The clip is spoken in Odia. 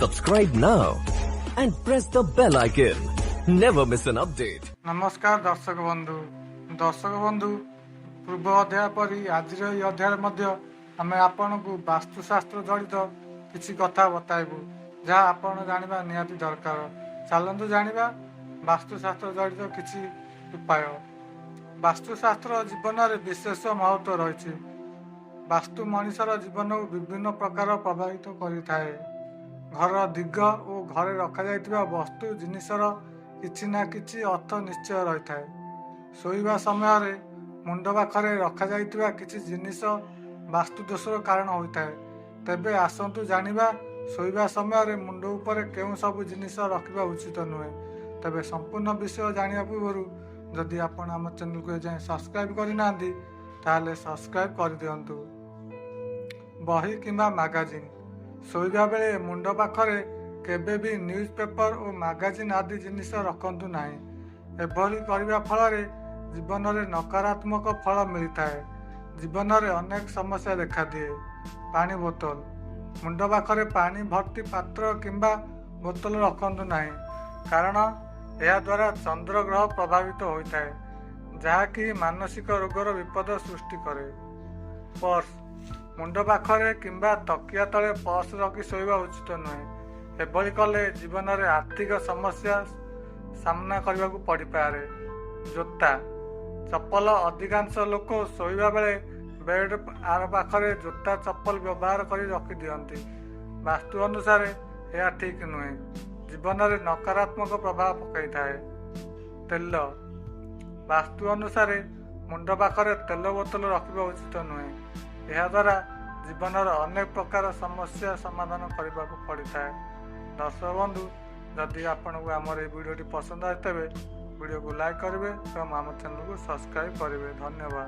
Subscribe now and press the bell icon. Never miss an update. ନମସ୍କାର ଦର୍ଶକ ବନ୍ଧୁ। ଦର୍ଶକ ବନ୍ଧୁ, ପୂର୍ବ ଅଧ୍ୟାୟ ପରି ଆଜିର ଏହି ଅଧ୍ୟାୟରେ ମଧ୍ୟ ଆମେ ଆପଣଙ୍କୁ ବାସ୍ତୁଶାସ୍ତ୍ର ଜଡ଼ିତ କିଛି କଥା ବତାଇବୁ, ଯାହା ଆପଣ ଜାଣିବା ନିହାତି ଦରକାର। ଚାଲନ୍ତୁ ଜାଣିବା ବାସ୍ତୁଶାସ୍ତ୍ର ଜଡ଼ିତ କିଛି ଉପାୟ। ବାସ୍ତୁଶାସ୍ତ୍ର ଜୀବନରେ ବିଶେଷ ମହତ୍ଵ ରହିଛି। ବାସ୍ତୁ ମଣିଷର ଜୀବନକୁ ବିଭିନ୍ନ ପ୍ରକାର ପ୍ରଭାବିତ କରିଥାଏ। ଘରର ଦିଗ ଓ ଘରେ ରଖାଯାଇଥିବା ବସ୍ତୁ ଜିନିଷର କିଛି ନା କିଛି ଅର୍ଥ ନିଶ୍ଚୟ ରହିଥାଏ। ଶୋଇବା ସମୟରେ ମୁଣ୍ଡ ପାଖରେ ରଖାଯାଇଥିବା କିଛି ଜିନିଷ ବାସ୍ତୁ ଦୋଷର କାରଣ ହୋଇଥାଏ। ତେବେ ଆସନ୍ତୁ ଜାଣିବା ଶୋଇବା ସମୟରେ ମୁଣ୍ଡ ଉପରେ କେଉଁ ସବୁ ଜିନିଷ ରଖିବା ଉଚିତ ନୁହେଁ। ତେବେ ସମ୍ପୂର୍ଣ୍ଣ ବିଷୟ ଜାଣିବା ପୂର୍ବରୁ ଯଦି ଆପଣ ଆମ ଚ୍ୟାନେଲକୁ ଏଯାଏଁ ସବସ୍କ୍ରାଇବ୍ କରିନାହାନ୍ତି, ତାହେଲେ ସବସ୍କ୍ରାଇବ୍ କରିଦିଅନ୍ତୁ। ବହି କିମ୍ବା ମାଗାଜିନ୍। ଶୋଇବା ବେଳେ ମୁଣ୍ଡ ପାଖରେ କେବେ ବି ନ୍ୟୁଜ୍ ପେପର ଓ ମାଗାଜିନ୍ ଆଦି ଜିନିଷ ରଖନ୍ତୁ ନାହିଁ। ଏଭଳି କରିବା ଫଳରେ ଜୀବନରେ ନକାରାତ୍ମକ ଫଳ ମିଳିଥାଏ। ଜୀବନରେ ଅନେକ ସମସ୍ୟା ଦେଖାଦିଏ। ପାଣି ବୋତଲ। ମୁଣ୍ଡ ପାଖରେ ପାଣି ଭର୍ତ୍ତି ପାତ୍ର କିମ୍ବା ବୋତଲ ରଖନ୍ତୁ ନାହିଁ, କାରଣ ଏହାଦ୍ୱାରା ଚନ୍ଦ୍ର ଗ୍ରହ ପ୍ରଭାବିତ ହୋଇଥାଏ, ଯାହାକି ମାନସିକ ରୋଗର ବିପଦ ସୃଷ୍ଟି କରେ। ପର୍ସ। ମୁଣ୍ଡ ପାଖରେ କିମ୍ବା ତକିଆ ତଳେ ପର୍ସ ରଖି ଶୋଇବା ଉଚିତ ନୁହେଁ। ଏଭଳି କଲେ ଜୀବନରେ ଆର୍ଥିକ ସମସ୍ୟା ସାମ୍ନା କରିବାକୁ ପଡ଼ିପାରେ। ଜୋତା, ଚପଲ। ଅଧିକାଂଶ ଲୋକ ଶୋଇବା ବେଳେ ବେଡ୍ ଆର ପାଖରେ ଜୋତା ଚପଲ ବ୍ୟବହାର କରି ରଖିଦିଅନ୍ତି। ବାସ୍ତୁ ଅନୁସାରେ ଏହା ଠିକ୍ ନୁହେଁ, ଜୀବନରେ ନକାରାତ୍ମକ ପ୍ରଭାବ ପକାଇଥାଏ। ତେଲ। ବାସ୍ତୁ ଅନୁସାରେ ମୁଣ୍ଡ ପାଖରେ ତେଲ ବୋତଲ ରଖିବା ଉଚିତ ନୁହେଁ। ଏହାଦ୍ୱାରା ଜୀବନର ଅନେକ ପ୍ରକାର ସମସ୍ୟା ସମାଧାନ କରିବାକୁ ପଡ଼ିଥାଏ। ଦର୍ଶକ ବନ୍ଧୁ, ଯଦି ଆପଣଙ୍କୁ ଆମର ଏହି ଭିଡ଼ିଓଟି ପସନ୍ଦ ଆସେ, ତେବେ ଭିଡ଼ିଓକୁ ଲାଇକ୍ କରିବେ ଏବଂ ଆମ ଚ୍ୟାନେଲକୁ ସବସ୍କ୍ରାଇବ୍ କରିବେ। ଧନ୍ୟବାଦ।